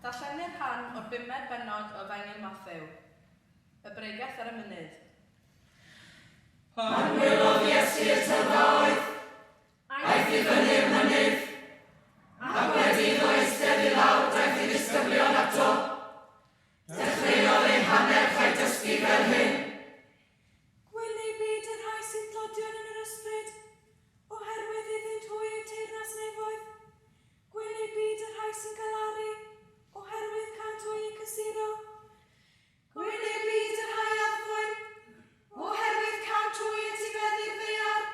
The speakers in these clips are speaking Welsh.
Darllenir rhan o'r bumed bennod o Efengyl Mathew, y Bregeth ar y Mynydd. Pan welodd Iesu y tyrfaoedd, aeth i fyny'r mynydd, ac wedi iddo eistedd i lawr daeth ei ddisgyblion ato. Dechreuodd eu hannerch a'u dysgu fel hyn. Gwyn eu byd y rhai sy'n dlodion yn yr ysbryd, oherwydd iddynt hwy yw teyrnas nefoedd. Gwyn eu byd y rhai sy'n galaru, oherwydd cânt hwy eu cysuro. Gwyn eu byd y rhai addfwyn, oherwydd cânt hwy etifeddu'r ddaear.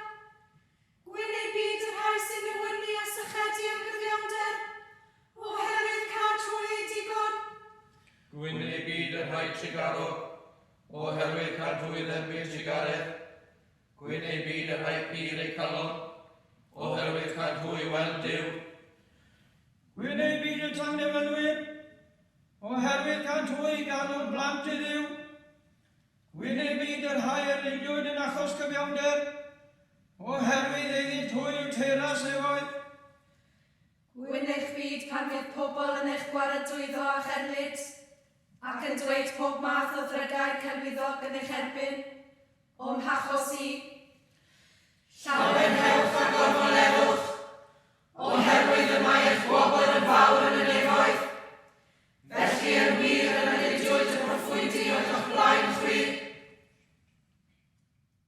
Gwyn eu byd y rhai sy'n newynu a sychedu am gyfiawnder, oherwydd cânt hwy eu digon. Gwyn eu byd y rhai trugarog, oherwydd cânt hwy dderbyn trugaredd. Gwyn eu byd y rhai pur eu calon, oherwydd cânt hwy weld Duw. Gwyn eu byd y tangnefeddwyr, oherwydd cânt hwy galw'n blant i Dduw. Gwyn eu byd y rhai a erlidiwyd yn achos cyfiawnder, oherwydd eiddynt hwy yw teyrnas nefoedd. Gwyn eich byd pan fydd pobl yn eich gwaradwyddo a'ch erlid, ac yn dweud pob math o ddrygau celwyddog yn eich erbyn, o'm hachos i. Llawenhewch a gorfoleddwch.